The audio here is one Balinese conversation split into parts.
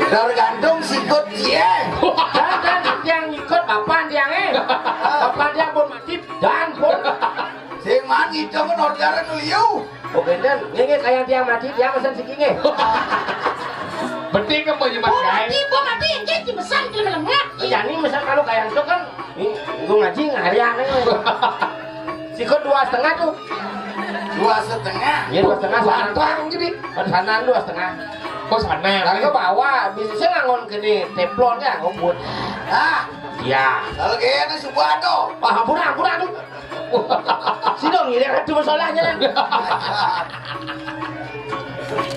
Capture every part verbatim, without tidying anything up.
Tergantung sikut cie. Dan, dan, tiang ngikut bapak tiang, eh. Bapak tiang pun mati, dan pun. Sing man ngidung orderan liu. Oh, benten. Nggih, nggih, kayang tiang mati, tiang mesen sikinge. Penting kan mau nyemat, oh, guys. Mati, gua mati, nggih, dimesan, dimelengat. Jani mesen kalau kayang itu kan, ini, gua ngaji ngarian, eh. Sikut dua setengah tuh. Dua setengah? Iya, dua setengah, sana. Bantang jadi. Sana dua setengah. Oh, sana. Lalu bawa, bisa saya ngangon kene teflon ya, ngombut. Ah. Iya. Kalau kayaknya subuh ada. Wah, ampun, ampun, ampun. Sino ngiring adu masalahnya, kan?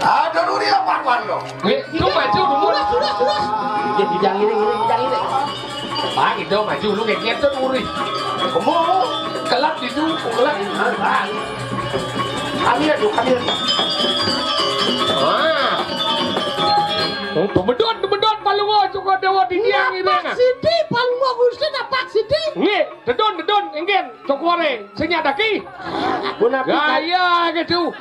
Ada duri apa, Wan, lo? Wih, lu maju dulu. Terus, terus, terus. Iya, bidang ini, ini, bidang ini. Pak, itu maju, lu kayak gitu, duri. Kamu kelak itu, kelak. Kami aduh, kami aduh. Wah. Oh, pemedot, pemedot, Palungo, cukup dewa di tiang ini. Pak Siti, Palungo Gusti, Pak Siti. Nggih, dedon, dedon, enggen, cokore, sing nyadaki. Pun apa? Gaya gitu.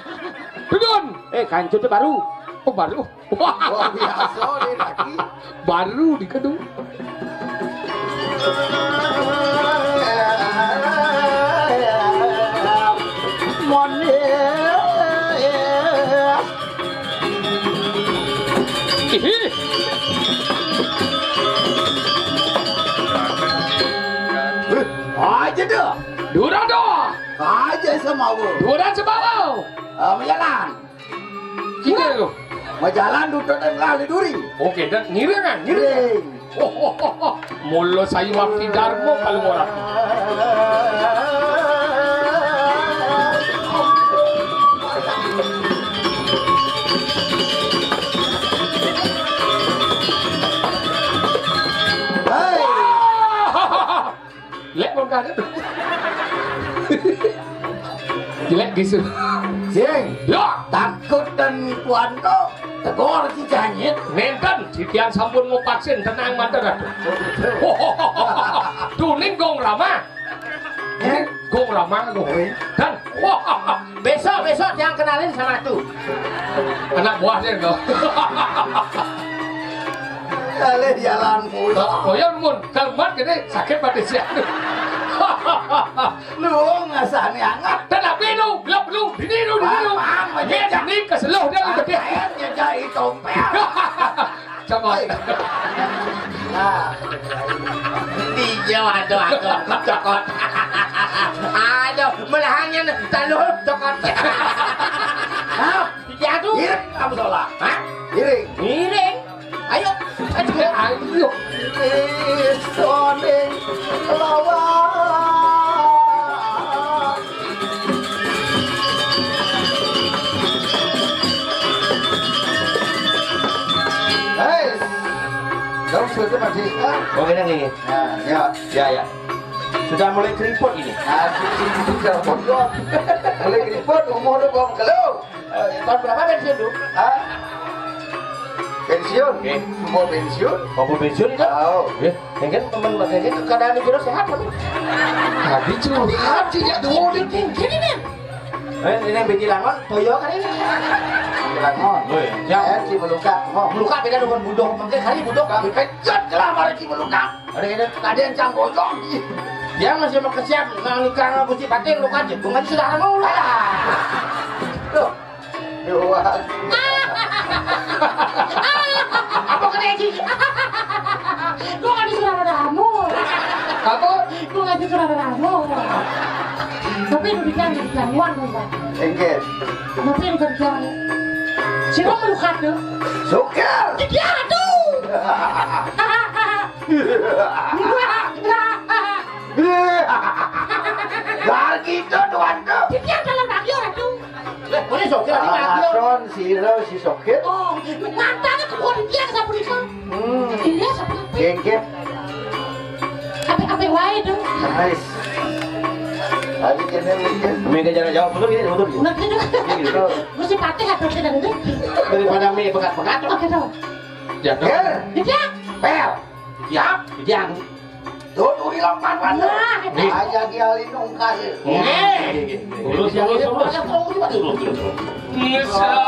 Dedon. Eh, kancut baru. Oh, baru. Wah. Wah, biasa nih lagi. Baru dikedu. Monis. Ih. Aja dah. Dura doa. Aja sama gua. Dura sebawa. Ah, berjalan. Kita lo. Berjalan duduk dan lali duri. Oke, dan ngiring kan? Ngiring. Ngiring. Oh, oh, oh, oh. Mula saya waktu Darmo kalau orang. Hai. Lek wong kaget. Jelek gitu. Sing. Yo. Takut dan kuanto. Tegor si janyit. Nenten, titian sampun mau vaksin, tenang mantep, Ratu. Duning Gong Rama. Eh? Gong Rama, Gong. Oh, iya. Dan, wah, besok, besok yang kenalin sama tuh. Anak buahnya, Gong. Kali jalan mulu. Oh, ya, mun, kalmat gini, sakit pada siang. Lu ngasani anget. Tetapi lu, lu, lu, dini lu, dini lu. Paham, paham, ya, paham. Dini keseluh dia lu gede. Akhirnya jadi tompel. Coba. Hai. Nah. Dia, aduh, aduh, cokot. Aduh, melahangnya taluh cokot. Hah? Jatuh. Iring, kamu salah. Hah? Iring. Iring. Ayo. Ayo. Ayo. Isoning lawan. Hei, dong sudah mati. Ah. Oh, ini, ini. Nah, ya. Ya, ya. Sudah mulai keriput ini. Ah, sudah keriput. Mulai keriput, umur lu belum keluar. Eh, tahun berapa pensiun, Du? Hah? Pensiun? Oke. Mau pensiun? Mau pensiun itu? Tahu. Ya, mungkin teman, mungkin keadaan di Jero sehat, kan? Tadi curhat, tidak dulu. Gini, nih. Eh, ini biji langon, toyo kan ini? Biji langon. Oh, iya. Ya. Eh, si melukat. Oh, melukat beda dengan budok. Mungkin hari budok. Tapi pecet lah, mari si melukat. Ada, ada, ada yang cang gojong. Dia masih mau kesiap, nang nikah sama Gusti Patih, lu kan jebung aja sudah mau lah. Loh. Doang. Apa kena Eci? Gua nggak disuruh ada kamu. Apa? Gua nggak disuruh ada kamu. Tapi udah bilang, udah bilang, luar, luar. Enggak. Tapi udah bilang. Siapa melukat tuh? Sukir. Dia tuh. Dar gitu, Tuan, tuh. Dia dalam radio, Ratu. Lah, boleh sokir, ini radio. Aton, sira, si sokir. Oh, matanya kebon dia sapunika. Hmm. Iya, sapunika. Gengget. Apa, apa wae, tuh? Nice. Tadi kena mikir. Mega jarak jauh, betul gini, betul gini. Nah, gitu. Gini, gitu. Mesti patih atau tidak, gitu? Daripada mie pekat-pekat, tuh. Oke, tuh. Ya, tuh. Ger. Gitu ya? Pel. Ya, yang. Tuh, tuh, hilang papan. Nah, nih. Aja dia lindung kasih. Nih. Lurus, lurus, lurus. Ada terus, Pak. Lurus, lurus, lurus. Nyesal.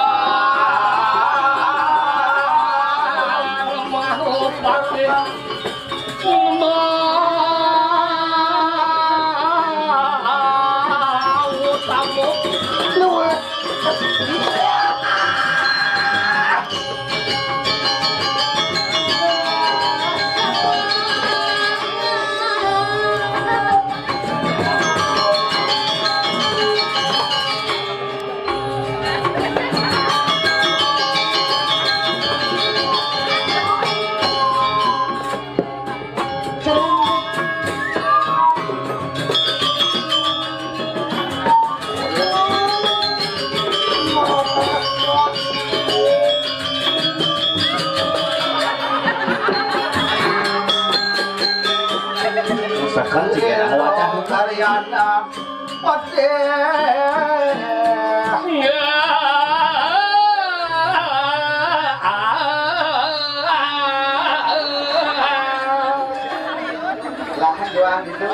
Patih. Lah, doang gitu.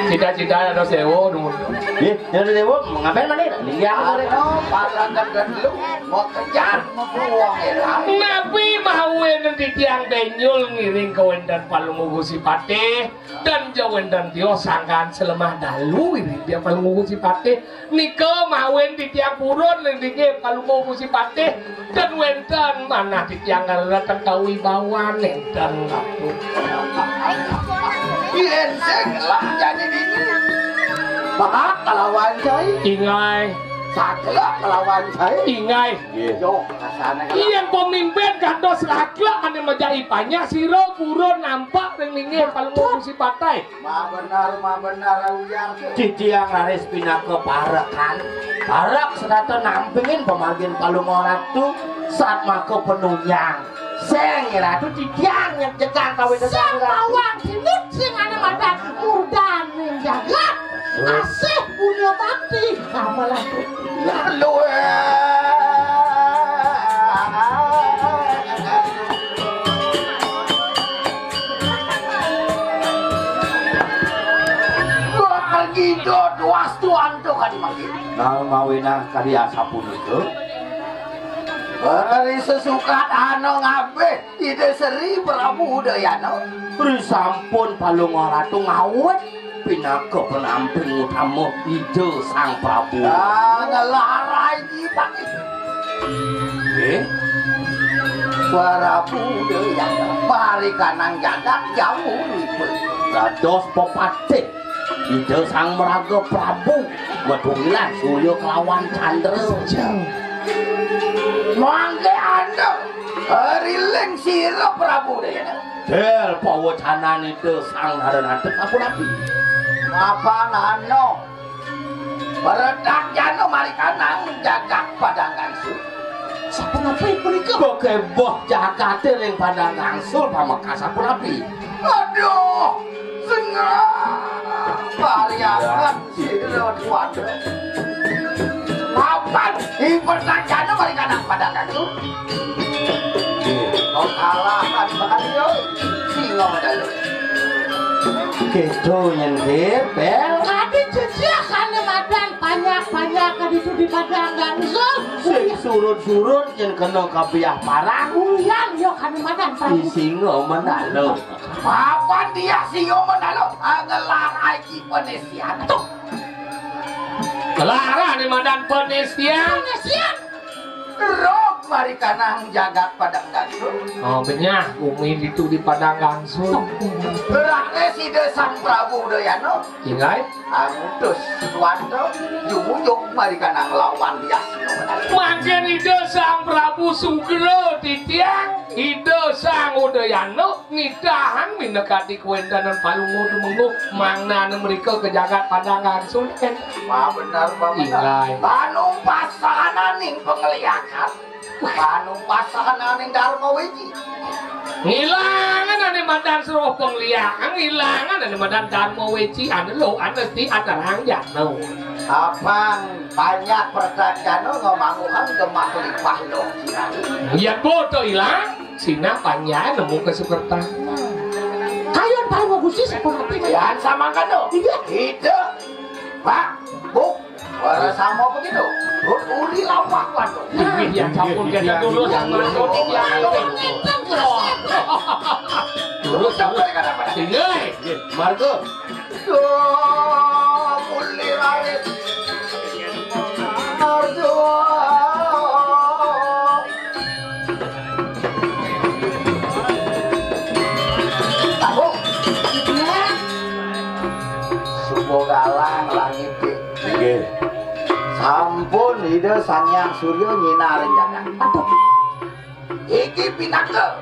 Cita-cita ada sewo dulu. Ih, ada sewo, ngapain mana? Lihat. Anu, parangan dan lu mau kejar, mau buang ya. Napi mawin titiang Banyul ngiring kawéntenan Palungguh Gusti Patih, dan ja wénten tio sangkan selemah dalu iring titiang Palungguh Gusti Patih. Nika mawin titiang purun ngiring Palungguh Gusti Patih, dan wénten manah titiang kaleretan kawibawan nénten Ratu. Yén sing lah jani dini. Bahak kalawan cai. Inggih. Saklek kalawan cai. Inggih. Yo, kasana. Yén pemimpin kantos saklek ané majai panjak sira purun nampak ring linggih Palungguh Gusti Patih. Mabener, mabener, ujar. Titiang raris pinaka parekan. Parek setata nampingin pamargin Palungguh Ratu, satmaka panunjang. Sing Ratu titiang nyén jegang kawin. Sing bawang sinut sing ané madan murdaning jagat. Asih punya bakti sama Ratu. Lalu, eh, Gidot wastu antuk kadi mangkin. Nah, mawinah kadi asapunika. Bari sesukat ana ngabih Ida Sri Prabu Udayana. Risampun Palungguh Ratu ngawit pinaka penamping utama Ida Sang Prabu. Ah, ngelarai Nggih. Prabu Udayana, marikanang jagat jauh ripun. Dados pepatih Ida Sang Maraga Prabu, Madungilan Surya kelawan Candra. Mangke anda riling sira Prabu Udayana. Del pawacanan Ida Sang Naranata sapunapi? Mapan ana Peredak jana marikanang jagat Padang Gangsul. Sapunapi punika? Kekebeh jagate ring Padang Gangsul pamekas sapunapi? Aduh, sengah pariangan sira tuan. Mapan, i peredak jana marikanang Padang Gangsul. Kau kalah kan bakal yo. Singa dalu. Kéto nyén, Bel. Adi jejeh ané madan panjak-panjak kaditu di Padang Gangsul. Sing surut-surut nyén kena kapiah parang. Uyan yo ané madan Prabu. Di singa menalo. Papan dia singa menalo. Angelar aji penesian. Tuh. Kelar ané madan penesian. Penesian. Rog marikanang jagat Padang Gangsul. Oh, benyah, bumi ditu di Padang Gangsul. Berarti Sida Sang Prabu Udayana. Inggih. Angutus Suwanta jumujug marikanang lawan Yasna. Mangkin Ida Sang Prabu sugra titiang, Ida Sang Udayana nitahang minakadi kawéntenan palungguh tumengguh mangnane mrika ka jagat Padang Gangsul. Wah, bener, Pak, bener. Inggih. Panumpas sahananing pangliakan. Wah. Panumpas sahananing Dharma Wiji. Ngilangan ané madan sroh pangliakan, ngilangan ané madan Dharma Wiji, anu lo, anu sti, anu rangjana. Abang banyak pertajana ngamanguhan gemah lipah lo. Iya, bodo ilang. Sinah panjang nemu ka Sukerta. Kayun Palungguh Gusti sapunapi? Yan samangkana. Iya. Ida. Pak, Bu, para sama begitu. Rut uli lapak waduh. Iya, campur kita dulu sama Rut. Dulu sampai kada pada. Inggih. Marga. Duh, muli raris. Arjo. Tahu. Subo galang langit. Nggih. Sampun Ida Sang Hyang Surya nyinarin jagat. Aduh. Iki pinaka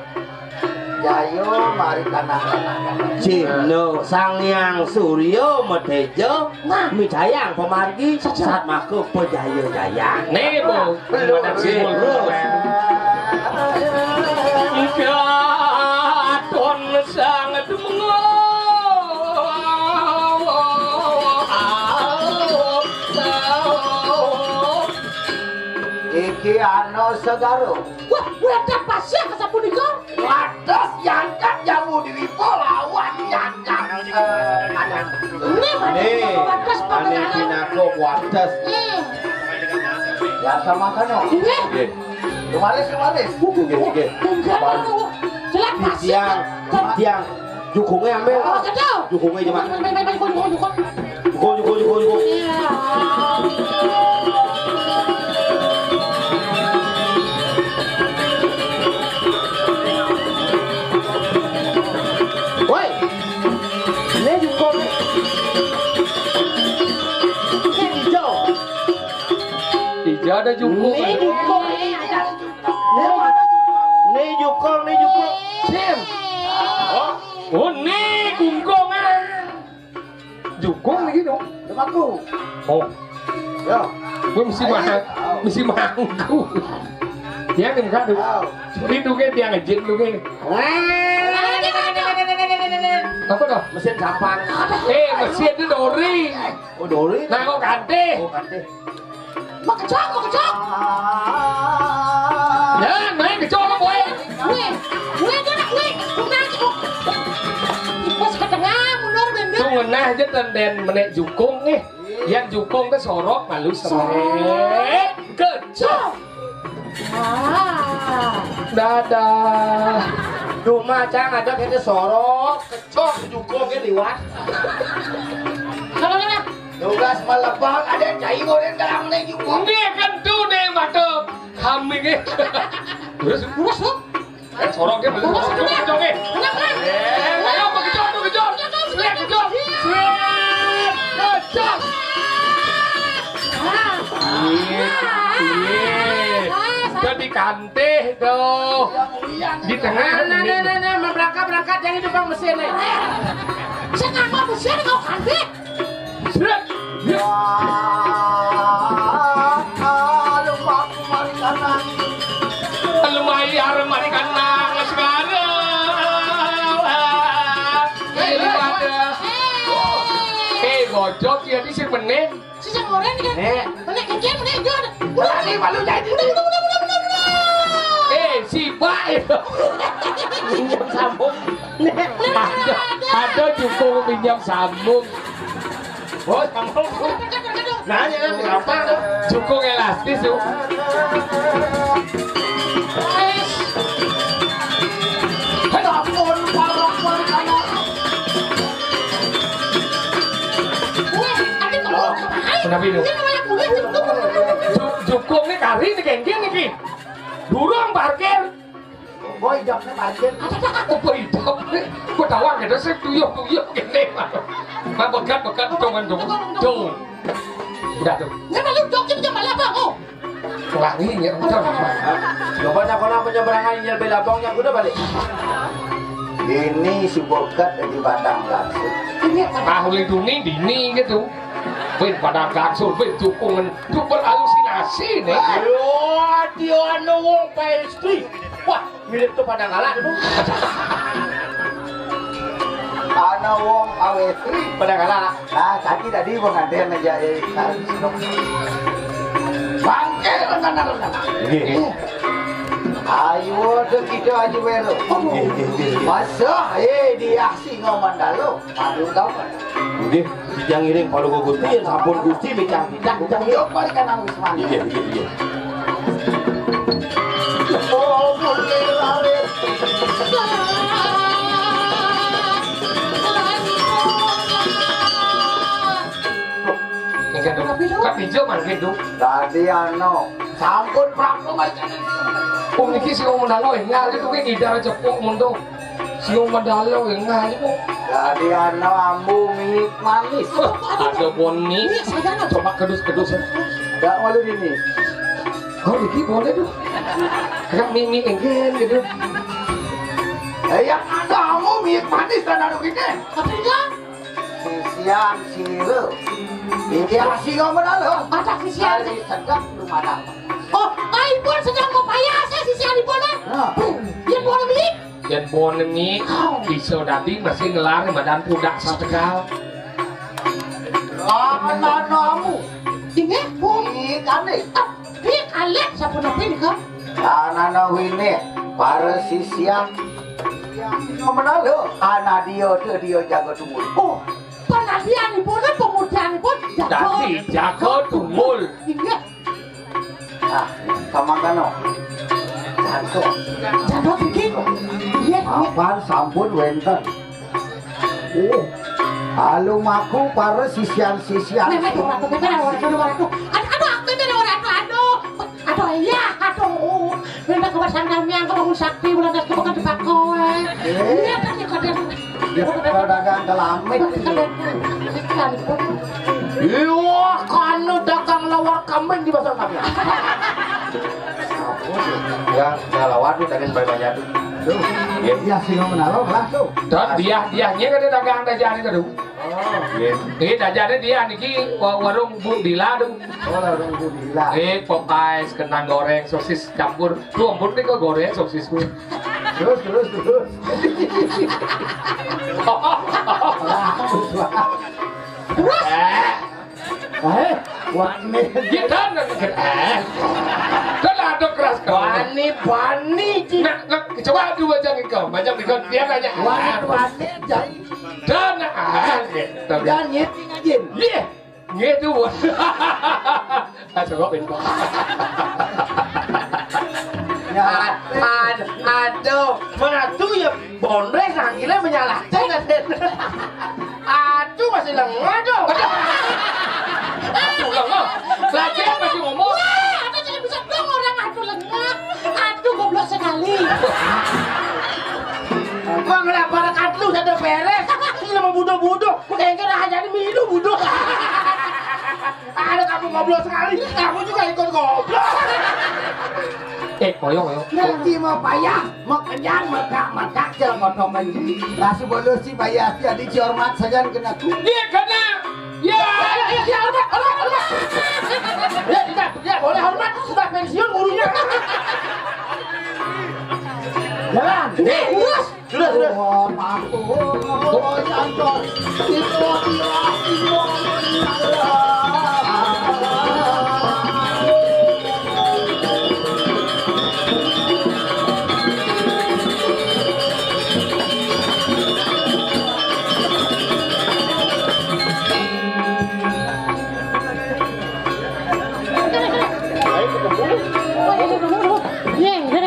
jaya mari kanang-kanang. Cihna Sang Hyang Surya Madéja, nah, midayang pamargi satmaka pajaya-jayang. Nih, Bu. Lurus. Katon Sang Demenga. Iki ana segara. Wah, wadah pasien sapunika. Wates nyangkak jamu diwipo lawan nyangkak. Eh, ada. Ini Nih, wates ane pangeran. Pinako wates. Hmm. Ya sama kan, no? Nggih. Nggih. Kemaris, kemaris. Nggih, nggih. Enggak mau. Jelas pasien. Titiang, titiang. Jukunge ambil. Oh, kedo. Jukunge cuma. Main, main, main, main, juko, juko, juko. Juko, juko, juko, juko. Iya. Woi. Ini juko. Ini hijau. Hijau ada juko. Ini juko. Ini, ini juko, ini juko. Sim. Oh, oh, ini kungkungan. Jukung lagi dong. Lemaku. Oh. Ya. Gue mesti Ayo. Mahal, mesti mangku. Ya kan, kan? Wow. Seperti itu kan, dia ngejin tuh kan. Apa dah? Mesin sampah. Eh, mesin itu dori. Oh, dori. Nah, kok kante? Oh, kante. Mau kecok, mau kecok. Ya, main kecok apa, boy? Wih, wih, dia nak, wih. Bukan, oh. Pas ke tengah, mundur, mundur. Tuh ngenah aja tenden menek jukung nih. Yang jukung ke sorok, malu sorok. Sorok. Kecok. Ah. Dadah. Cuma, Cang, ada kayaknya sorok. Cok, jukungnya liwat. Kalau, kalau, kalau. Tugas melebang, ada cai goreng dalam nih jukung. Ini kan tuh nih, mata kambingnya. Terus, terus, tuh. Eh, sorong dia, terus, terus, terus, eh. Kenapa? Eh, ayo, kejot, tuh, kejot. Sweet, kejot. Sweet, kejot. Iya, iya. Jadi kantih tuh. Di tengah. Nah, nah, nah, nah, nah, berangkat, berangkat, jangan depan mesin nih. Saya nggak mau mesin, mau kantih. Sret. Ya. Aluh, aku mari kanan. Aluh, mai arep mari kanan segala. Ini ada. Eh, bocok ya di sini meneh. Sisa goreng ya. Nek. Nek, kecil, nek, jual. Berani malu jadi. Udah, udah, udah, udah, udah, udah. Eh, si Pak itu. Minjem sambung. Nek. Ada, ada jukung minjem sambung. Bos, sambung. Nanya, kenapa? Jukung elastis tuh. Hei, ampun, parah, parah, parah. Kenapa ini? Ju-, jukung ini kari ini kengkeng ini. Durung parkir. Boy, jawabnya parkir. Apa idap nih? Gua tawang gitu, saya tuyuk-tuyuk gini. Nah, begat, begat, dong, dong. Tuh. Udah tuh. Ini malu dong, kita malah apa, oh? Wangi ya, betul. Coba nak kena penyeberangan nyel belabongnya kuda balik. Ini si bokat di Padang Langsung. Ah, ulih duni dini gitu. Wih, Padang Langsung, wih, dukungan, duper halusinasi nih. Yo, dia anu wong pastry. Wah, mirip tuh Padang Kala tuh. Ana wong awetri Padang Kala. Nah, tadi tadi wong ada yang ngejai. Bangke rencana-rencana. Nggih. Ayo, tuh kita Aji Wero. Nggih, nggih, nggih. Masa, eh, dia singo mandalo. Aduh, tahu kan? Nggih, titiang ngiring paduka Gusti, yen sampun Gusti micang-micang. Yo, mari kan nang Wisman. Nggih, nggih, nggih. Oh, mulai lari. Nggih, Dok. Tapi, Dok. Kan ijo mangke, Dok. Dadi anu, sampun prapta mari kan. Oh, niki sing ngomong dalo, ngali tuh ki ngidar cepuk mun tuh. Siung medalo ya ngalih kok. Dadi ana ambu milik manis. Ada bon mi. Coba kedus-kedus. Ndak malu dini. Oh, iki boleh tuh. Agak mimi enggen gitu. Eh, yang ada ambu milik manis dan anu gini. Apa enggak? Sisian sira. Iki asing apa dah lo? Ada sisian. Kali sedap lu madang. Oh, aipun sedang mau payah saya sisian ipun, eh. Nah. Dia boleh beli? Yen bonengi bisa dadi mesti ngelar badan pudak sategal. Ana namu. Inggih, Bu. Ikane. Ah, Ih, kalet sapunapi nika? Anana wine, para sisian. Yang menalo, ana dia tu dia jaga tunggul. Oh, panadianipun, pemudianipun jaga. Dadi jaga tunggul. Inggih. Ah, pamangkano. Jaga. Jaga iki. Iya, iya. Apan sampun wenten. Oh, alumaku para sisian-sisian. Memang ora tuh, memang ora tuh, ora tuh. Aduh, aduh, aku memang ora tuh, aduh. Aduh, iya, aduh. Minta ke pasang nami yang kebangun sakti, ulah das kebangun dipakai. Eh. Iya, kan, ya, kadang. Ya, kau dagang kelamit. Iya, kan, dagang lawar kambing di pasar kami. Ya, ya, lawar tuh, tadi banyak tuh. Tuh. Iya. Iya, sing menalo lah tuh. Dan dia, dianya kan dagang dajane tuh. Oh. Nggih. Nggih, dajane dia niki wa-, warung Bu Dila tuh. Oh, warung Bu Dila. Nggih, popeyes, kentang goreng, sosis campur. Tuh, ampun nih kok goreng sosis tuh. Terus, terus, terus. Eh. Eh, wani. Kita nggak ngerti. Eh. Kan ada keras kau. Bani, bani, Ci. Nah, nah, coba aduh bajang ikam, bajang ikam dia nanya. Wani, wani, jai. Dan ah, gitu. Dan nyeti ngajin. Iya. Gitu. Ah, coba pintar. Ya. Ad-, ad-, aduh, mana tuh ya bondres nangkilnya menyalahkan. Aduh, masih lengah dong. Aduh, lengah. Lagi apa sih ngomong? Wah, apa jadi bisa dong orang aduh lengah? Aduh, goblok sekali. Gua ngelapar kat lu, udah beres. Ini mau budo-budo. Gua kayak kena aja milu budo. Ada kamu goblok sekali, aku juga ikut goblok. Eh, koyo, koyo. Nanti mau payah, mau kenyang, mata-mata, jangan mau menji. Langsung bolos si bayar, jadi hormat saja kena ku. Dia kena. Ya, ya, ya, hormat, hormat, hormat. Ya, tidak, tidak boleh hormat, sudah pensiun gurunya. Jalan. Eh, terus. Sudah, sudah. Oh, ampun. Oh, ya ampun. Itu, itu, itu. Ayo, ketemu. Iya, iya.